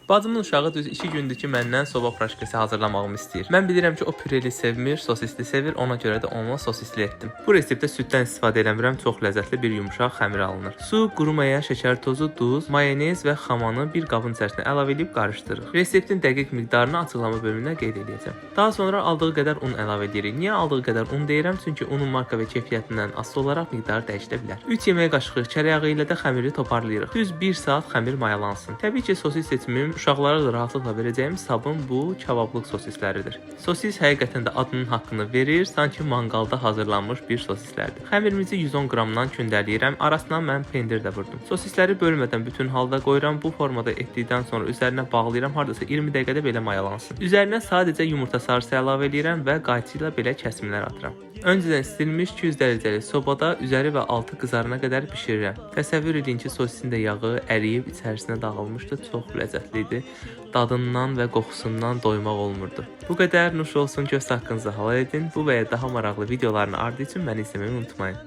Bacımın uşağı düz 2 gündür ki, məndən soba praşkası hazırlamağımı istəyir. Mən bilirəm ki, o püreli sevmir, sosisli sevir, ona görə də onunla sosisli etdim. Bu reseptdə süddən istifadə eləmirəm, çox ləzzətli bir yumşaq xəmir alınır. Su, quru maya, şəkər tozu, duz, mayonez və xamanı bir qabın içərisinə əlavə edib qarışdırırıq. Reseptin dəqiq miqdarını açıqlama bölümündə qeyd edəcəm. Daha sonra aldığı qədər un əlavə edirik. Niyə aldığı qədər un deyirəm? Çünki unun marka və keyfiyyətindən asılı olaraq miqdarı dəyişilə bilər. 3 yemək qaşığı kərə yağı ilə də xəmiri toparlayırıq. Düz 1 saat xəmir mayalansın. Təbii ki, sosis seçimim uşaqlara da rahatlıqla verəcəyim sabın bu kabablıq sosisləridir. Sosis həqiqətən də adının haqqını verir, sanki manqalda hazırlanmış bir sosislərdir. Xəmirimizi 110 qramdan kündələyirəm. Arasına mən pendir də vurdum. Sosisləri bölmədən bütün halda qoyuram. Bu formada etdikdən sonra üzərinə bağlayıram. Hardasa 20 dəqiqədə belə mayalansın. Üzərinə sadəcə yumurta sarısı əlavə eləyirəm və qayçı ilə belə kəsimlər atıram. Öncədən istilmiş 200 dərəcəlik sobada üzəri və altı qızarana qədər bişirirəm. Təsəvvür edin ki, sosisin də yağı əriyib içərisinə dağılmışdı. Çox ləzzətli idi. Dadından və qoxusundan doymaq olmurdu. Bu qədər, nuş olsun, göz haqqınızı halal edin. Bu və ya daha maraqlı videoların ardı üçün məni izləməyi unutmayın.